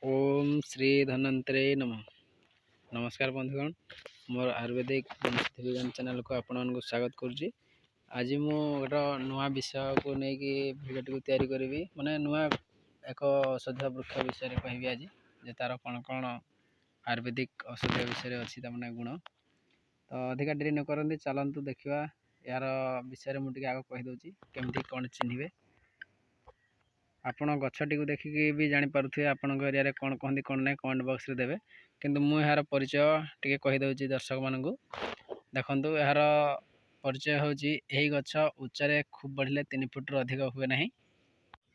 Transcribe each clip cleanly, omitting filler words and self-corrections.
ଓମ୍ ଶ୍ରୀ ଧନ୍ୱନ୍ତରୀ ନମଃ। ନମସ୍କାର ବନ୍ଧୁଗଣ, ମୋର ଆୟୁର୍ବେଦିକ ବନୌଷଧି ଚ୍ୟାନେଲକୁ ଆପଣମାନଙ୍କୁ ସ୍ୱାଗତ କରୁଛି। ଆଜି ମୁଁ ଗୋଟେ ନୂଆ ବିଷୟକୁ ନେଇକି ଭିଡ଼ିଓଟିକୁ ତିଆରି କରିବି, ମାନେ ନୂଆ ଏକ ଔଷଧୀୟ ବୃକ୍ଷ ବିଷୟରେ କହିବି ଆଜି, ଯେ ତା'ର କ'ଣ କ'ଣ ଆୟୁର୍ବେଦିକ ଔଷଧୀୟ ବିଷୟରେ ଅଛି, ତା'ମାନେ ଗୁଣ। ତ ଅଧିକା ଡେରି ନ କରନ୍ତି, ଚାଲନ୍ତୁ ଦେଖିବା। ଏହାର ବିଷୟରେ ମୁଁ ଟିକେ ଆଗ କହିଦେଉଛି କେମିତି କ'ଣ ଚିହ୍ନିବେ। ଆପଣ ଗଛଟିକୁ ଦେଖିକି ବି ଜାଣିପାରୁଥିବେ ଆପଣଙ୍କ ଏରିଆରେ କ'ଣ କହନ୍ତି କ'ଣ ନାହିଁ, କମେଣ୍ଟ ବକ୍ସରେ ଦେବେ। କିନ୍ତୁ ମୁଁ ଏହାର ପରିଚୟ ଟିକେ କହିଦେଉଛି ଦର୍ଶକମାନଙ୍କୁ। ଦେଖନ୍ତୁ, ଏହାର ପରିଚୟ ହେଉଛି, ଏହି ଗଛ ଉଚ୍ଚରେ ଖୁବ୍ ବଢ଼ିଲେ 3 ଫୁଟରୁ ଅଧିକ ହୁଏ ନାହିଁ।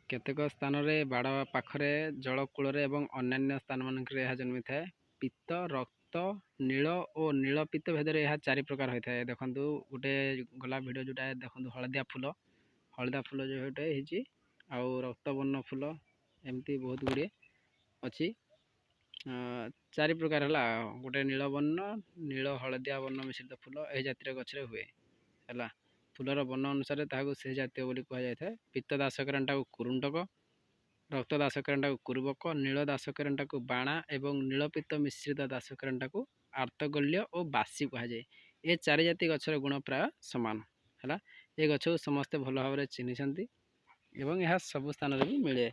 କେତେକ ସ୍ଥାନରେ ବାଡ଼ ପାଖରେ, ଜଳକୂଳରେ ଏବଂ ଅନ୍ୟାନ୍ୟ ସ୍ଥାନମାନଙ୍କରେ ଏହା ଜନ୍ମିଥାଏ। ପିତ, ରକ୍ତ, ନୀଳ ଓ ନୀଳପିତ ଭେଦରେ ଏହା 4 ପ୍ରକାର ହୋଇଥାଏ। ଦେଖନ୍ତୁ, ଗୋଟେ ଗଲା ଭିଡ଼ିଓ ଯେଉଁଟା, ଦେଖନ୍ତୁ ହଳଦିଆ ଫୁଲ, ହଳଦିଆ ଫୁଲ ଯେଉଁଟା ହେଇଛି, ଆଉ ରକ୍ତବର୍ଣ୍ଣ ଫୁଲ, ଏମିତି ବହୁତ ଗୁଡ଼ିଏ ଅଛି। 4 ପ୍ରକାର ହେଲା। ଗୋଟେ ନୀଳବର୍ଣ୍ଣ, ନୀଳ ହଳଦିଆ ବର୍ଣ୍ଣ ମିଶ୍ରିତ ଫୁଲ ଏହି ଜାତିର ଗଛରେ ହୁଏ। ହେଲା, ଫୁଲର ବର୍ଣ୍ଣ ଅନୁସାରେ ତାହାକୁ ସେ ଜାତୀୟ ବୋଲି କୁହାଯାଇଥାଏ। ପିତ୍ତ ଦାସକରଣଟାକୁ କୁରୁଣ୍ଟକ, ରକ୍ତ ଦାସକରଣଟାକୁ କୁରୁବକ, ନୀଳ ଦାସକରଣଟାକୁ ବାଣା ଏବଂ ନୀଳପିତ୍ତ ମିଶ୍ରିତ ଦାସକରଣଟାକୁ ଆର୍ତ୍ତଗଲ୍ୟ ଓ ବାସି କୁହାଯାଏ। ଏ 4 ଜାତି ଗଛର ଗୁଣ ପ୍ରାୟ ସମାନ। ହେଲା, ଏ ଗଛକୁ ସମସ୍ତେ ଭଲ ଭାବରେ ଚିହ୍ନିଛନ୍ତି ଏବଂ ଏହା ସବୁ ସ୍ଥାନରେ ବି ମିଳେ।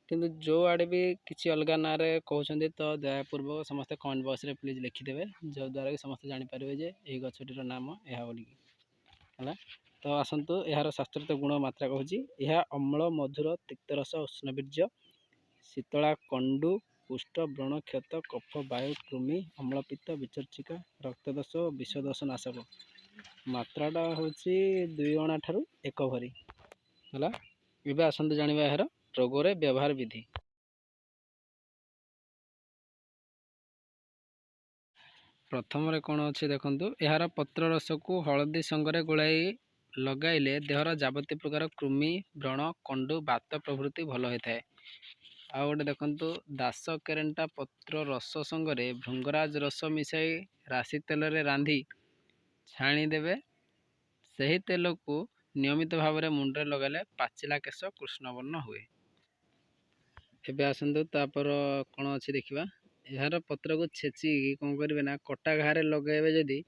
କିନ୍ତୁ ଯେଉଁ ଆଡ଼େ ବି କିଛି ଅଲଗା ନାଁରେ କହୁଛନ୍ତି, ତ ଦୟାପୂର୍ବକ ସମସ୍ତେ କମେଣ୍ଟ ବକ୍ସରେ ପ୍ଲିଜ୍ ଲେଖିଦେବେ, ଯଦ୍ୱାରା କି ସମସ୍ତେ ଜାଣିପାରିବେ ଯେ ଏହି ଗଛଟିର ନାମ ଏହା ବୋଲିକି। ହେଲା, ତ ଆସନ୍ତୁ ଏହାର ଶାସ୍ତ୍ରୋକ୍ତ ଗୁଣ ମାତ୍ରା କହୁଛି। ଏହା ଅମ୍ଳ, ମଧୁର, ତିକ୍ତରସ, ଉଷ୍ଣବୀର୍ଯ୍ୟ, ଶୀତଳା, କଣ୍ଡୁ, କୁଷ୍ଠ, ବ୍ରଣ, କ୍ଷତ, କଫ, ବାୟୁ, କୃମି, ଅମ୍ଳପିତ୍ତ, ବିଚର୍ଚ୍ଚିକା, ରକ୍ତଦୋଷ ଓ ବିଷଦୋଷ ନାଶକ। ମାତ୍ରାଟା ହେଉଛି 2 ଅଣା ଠାରୁ 1 ଭରି। ହେଲା, ଏବେ ଆସନ୍ତୁ ଜାଣିବା ଏହାର ରୋଗରେ ବ୍ୟବହାର ବିଧି। ପ୍ରଥମରେ କ'ଣ ଅଛି ଦେଖନ୍ତୁ। ଏହାର ପତ୍ର ରସକୁ ହଳଦୀ ସଙ୍ଗରେ ଗୋଳାଇ ଲଗାଇଲେ ଦେହର ଯାବତୀୟ ପ୍ରକାର କୃମି, ବ୍ରଣ, କଣ୍ଡୁ, ବାତ ପ୍ରଭୃତି ଭଲ ହୋଇଥାଏ। ଆଉ ଗୋଟେ ଦେଖନ୍ତୁ, ଦାସ କେରେଣ୍ଟା ପତ୍ର ରସ ସଙ୍ଗରେ ଭୃଙ୍ଗରାଜ ରସ ମିଶାଇ ରାଶି ତେଲରେ ରାନ୍ଧି ଛାଣିଦେବେ। ସେହି ତେଲକୁ ନିୟମିତ ଭାବରେ ମୁଣ୍ଡରେ ଲଗାଇଲେ ପାଚିଲା କେଶ କୃଷ୍ଣବର୍ଣ୍ଣ ହୁଏ। ଏବେ ଆସନ୍ତୁ ତାପର କ'ଣ ଅଛି ଦେଖିବା। ଏହାର ପତ୍ରକୁ ଛେଚିକି କ'ଣ କରିବେ ନା କଟା ଘାରେ ଲଗାଇବେ। ଯଦି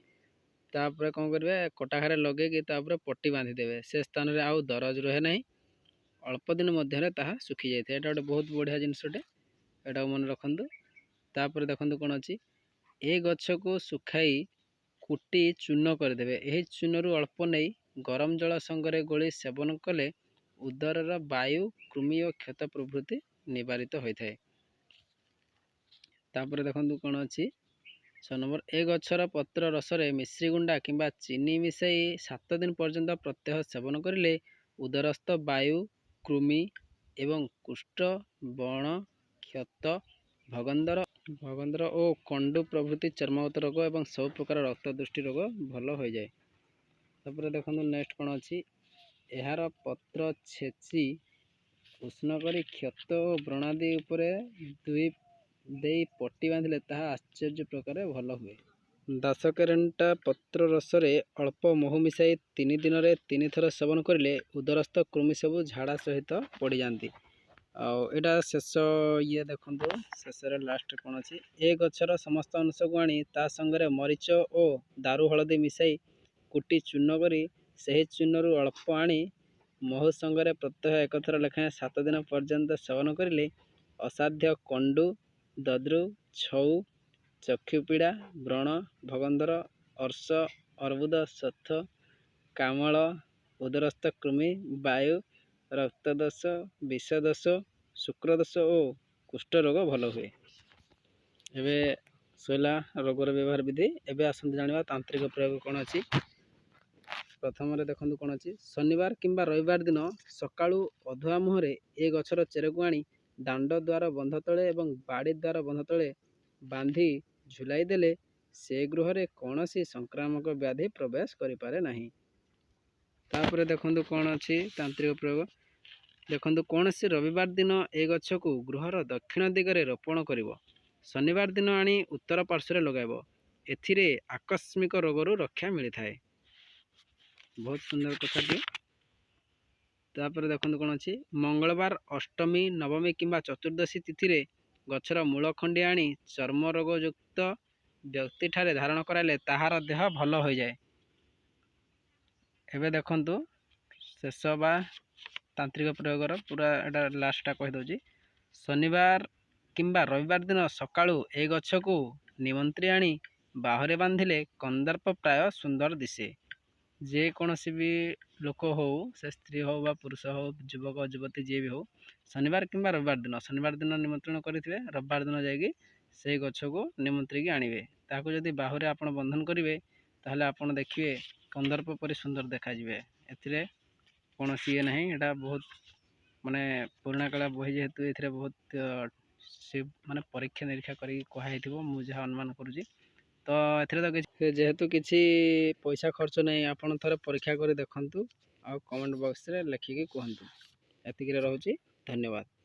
ତାପରେ କ'ଣ କରିବେ, କଟା ଘାରେ ଲଗେଇକି ତାପରେ ପଟି ବାନ୍ଧିଦେବେ। ସେ ସ୍ଥାନରେ ଆଉ ଦରଜ ରୁହେ ନାହିଁ, ଅଳ୍ପ ଦିନ ମଧ୍ୟରେ ତାହା ଶୁଖିଯାଇଥାଏ। ଏଇଟା ଗୋଟେ ବହୁତ ବଢ଼ିଆ ଜିନିଷଟେ, ଏଇଟାକୁ ମନେ ରଖନ୍ତୁ। ତାପରେ ଦେଖନ୍ତୁ କ'ଣ ଅଛି। ଏ ଗଛକୁ ଶୁଖାଇ କୁଟି ଚୂର୍ଣ୍ଣ କରିଦେବେ। ଏହି ଚୂର୍ଣ୍ଣରୁ ଅଳ୍ପ ନେଇ ଗରମ ଜଳ ସଙ୍ଗରେ ଗୋଳି ସେବନ କଲେ ଉଦରର ବାୟୁ, କୃମି ଓ କ୍ଷତ ପ୍ରଭୃତି ନିବାରିତ ହୋଇଥାଏ। ତାପରେ ଦେଖନ୍ତୁ କ'ଣ ଅଛି, 6 ନମ୍ବର। ଏ ଗଛର ପତ୍ର ରସରେ ମିଶ୍ରି ଗୁଣ୍ଡା କିମ୍ବା ଚିନି ମିଶାଇ 7 ଦିନ ପର୍ଯ୍ୟନ୍ତ ପ୍ରତ୍ୟହ ସେବନ କରିଲେ ଉଦରସ୍ଥ ବାୟୁ, କୃମି ଏବଂ କୁଷ୍ଠ, ବ୍ରଣ, କ୍ଷତ, ଭଗନ୍ଦର ଓ କଣ୍ଡୁ ପ୍ରଭୃତି ଚର୍ମଗତ ରୋଗ ଏବଂ ସବୁ ପ୍ରକାର ରକ୍ତ ଦୃଷ୍ଟି ରୋଗ ଭଲ ହୋଇଯାଏ। ତାପରେ ଦେଖନ୍ତୁ ନେକ୍ସଟ କ'ଣ ଅଛି। ଏହାର ପତ୍ର ଛେଚି ଉଷ୍ଣ କରି କ୍ଷତ ଓ ବ୍ରଣାଦି ଉପରେ ଦୁଇ ଦେଇ ପଟି ବାନ୍ଧିଲେ ତାହା ଆଶ୍ଚର୍ଯ୍ୟ ପ୍ରକାରେ ଭଲ ହୁଏ। ଦାସକେରେଣ୍ଟା ପତ୍ର ରସରେ ଅଳ୍ପ ମହୁ ମିଶାଇ 3 ଦିନରେ 3 ଥର ସେବନ କରିଲେ ଉଦରସ୍ଥ କୃମି ସବୁ ଝାଡ଼ା ସହିତ ପଡ଼ିଯାଆନ୍ତି। ଆଉ ଏଇଟା ଶେଷ ଇଏ ଦେଖନ୍ତୁ, ଶେଷରେ ଲାଷ୍ଟ କ'ଣ ଅଛି। ଏ ଗଛର ସମସ୍ତ ଅଂଶକୁ ଆଣି ତା ସଙ୍ଗରେ ମରିଚ ଓ ଦାରୁ ହଳଦୀ ମିଶାଇ କୁଟି ଚୂର୍ଣ୍ଣ କରି ସେହି ଚୂର୍ଣ୍ଣରୁ ଅଳ୍ପ ଆଣି ମହୁ ସଙ୍ଗରେ ପ୍ରତ୍ୟହ 1 ଥର ଲେଖାଏଁ 7 ଦିନ ପର୍ଯ୍ୟନ୍ତ ସେବନ କରିଲେ ଅସାଧ୍ୟ କଣ୍ଡୁ, ଦଦ୍ରୁ, ଛଉ, ଚକ୍ଷୁପୀଡ଼ା, ବ୍ରଣ, ଭଗନ୍ଦର, ଅର୍ଶ, ଅର୍ବୁଦ, ଶୋଥ, କାମଳ, ଉଦରସ୍ଥ କୃମି, ବାୟୁ, ରକ୍ତଦୋଷ, ବିଷଦୋଷ, ଶୁକ୍ରଦୋଷ ଓ କୁଷ୍ଠରୋଗ ଭଲ ହୁଏ। ଏବେ ସରିଲା ରୋଗର ବ୍ୟବହାର ବିଧି। ଏବେ ଆସନ୍ତୁ ଜାଣିବା ତାନ୍ତ୍ରିକ ପ୍ରୟୋଗ କ'ଣ ଅଛି। ପ୍ରଥମରେ ଦେଖନ୍ତୁ କ'ଣ ଅଛି। ଶନିବାର କିମ୍ବା ରବିବାର ଦିନ ସକାଳୁ ଅଧୁଆ ମୁହଁରେ ଏ ଗଛର ଚେରକୁ ଆଣି ଦାଣ୍ଡ ଦ୍ୱାର ବନ୍ଧ ତଳେ ଏବଂ ବାଡ଼ି ଦ୍ୱାର ବନ୍ଧ ତଳେ ବାନ୍ଧି ଝୁଲାଇ ଦେଲେ ସେ ଗୃହରେ କୌଣସି ସଂକ୍ରାମକ ବ୍ୟାଧି ପ୍ରବେଶ କରିପାରେ ନାହିଁ। ତାପରେ ଦେଖନ୍ତୁ କ'ଣ ଅଛି ତାନ୍ତ୍ରିକ ପ୍ରୟୋଗ। ଦେଖନ୍ତୁ, କୌଣସି ରବିବାର ଦିନ ଏ ଗଛକୁ ଗୃହର ଦକ୍ଷିଣ ଦିଗରେ ରୋପଣ କରିବ। ଶନିବାର ଦିନ ଆଣି ଉତ୍ତର ପାର୍ଶ୍ୱରେ ଲଗାଇବ। ଏଥିରେ ଆକସ୍ମିକ ରୋଗରୁ ରକ୍ଷା ମିଳିଥାଏ। ବହୁତ ସୁନ୍ଦର କଥାଟିଏ। ତାପରେ ଦେଖନ୍ତୁ କ'ଣ ଅଛି। ମଙ୍ଗଳବାର, ଅଷ୍ଟମୀ, ନବମୀ କିମ୍ବା ଚତୁର୍ଦ୍ଦଶୀ ତିଥିରେ ଗଛର ମୂଳ ଖଣ୍ଡି ଆଣି ଚର୍ମ ରୋଗଯୁକ୍ତ ବ୍ୟକ୍ତିଠାରେ ଧାରଣ କରାଇଲେ ତାହାର ଦେହ ଭଲ ହୋଇଯାଏ। ଏବେ ଦେଖନ୍ତୁ, ଶେଷ ବା ତାନ୍ତ୍ରିକ ପ୍ରୟୋଗର ପୁରା ଏଇଟା ଲାଷ୍ଟଟା କହିଦେଉଛି। ଶନିବାର କିମ୍ବା ରବିବାର ଦିନ ସକାଳୁ ଏ ଗଛକୁ ନିମନ୍ତ୍ରୀ ଆଣି ବାହୁରେ ବାନ୍ଧିଲେ କନ୍ଦର୍ପ ପ୍ରାୟ ସୁନ୍ଦର ଦିଶେ। ଯେକୌଣସି ବି ଲୋକ ହେଉ, ସେ ସ୍ତ୍ରୀ ହେଉ ବା ପୁରୁଷ ହେଉ, ଯୁବକ ଯୁବତୀ ଯିଏ ବି ହେଉ, ଶନିବାର କିମ୍ବା ରବିବାର ଦିନ, ଶନିବାର ଦିନ ନିମନ୍ତ୍ରଣ କରିଥିବେ, ରବିବାର ଦିନ ଯାଇକି ସେଇ ଗଛକୁ ନିମନ୍ତ୍ରିକି ଆଣିବେ। ତାହାକୁ ଯଦି ବାହୁରେ ଆପଣ ବନ୍ଧନ କରିବେ, ତାହେଲେ ଆପଣ ଦେଖିବେ କନ୍ଦର୍ପ ପରି ସୁନ୍ଦର ଦେଖାଯିବେ। ଏଥିରେ କୌଣସି ଇଏ ନାହିଁ। ଏଇଟା ବହୁତ ମାନେ ପୁରୁଣା କାଳିଆ ବହି ଯେହେତୁ, ଏଥିରେ ବହୁତ ସେ ମାନେ ପରୀକ୍ଷା ନିରୀକ୍ଷା କରିକି କୁହାହେଇଥିବ, ମୁଁ ଯାହା ଅନୁମାନ କରୁଛି। ତ ଏଥିରେ ତ କିଛି ଯେହେତୁ କିଛି ପଇସା ଖର୍ଚ୍ଚ ନାହିଁ, ଆପଣ ଥରେ ପରୀକ୍ଷା କରି ଦେଖନ୍ତୁ ଆଉ କମେଣ୍ଟ ବକ୍ସରେ ଲେଖିକି କୁହନ୍ତୁ। ଏତିକିରେ ରହୁଛି, ଧନ୍ୟବାଦ।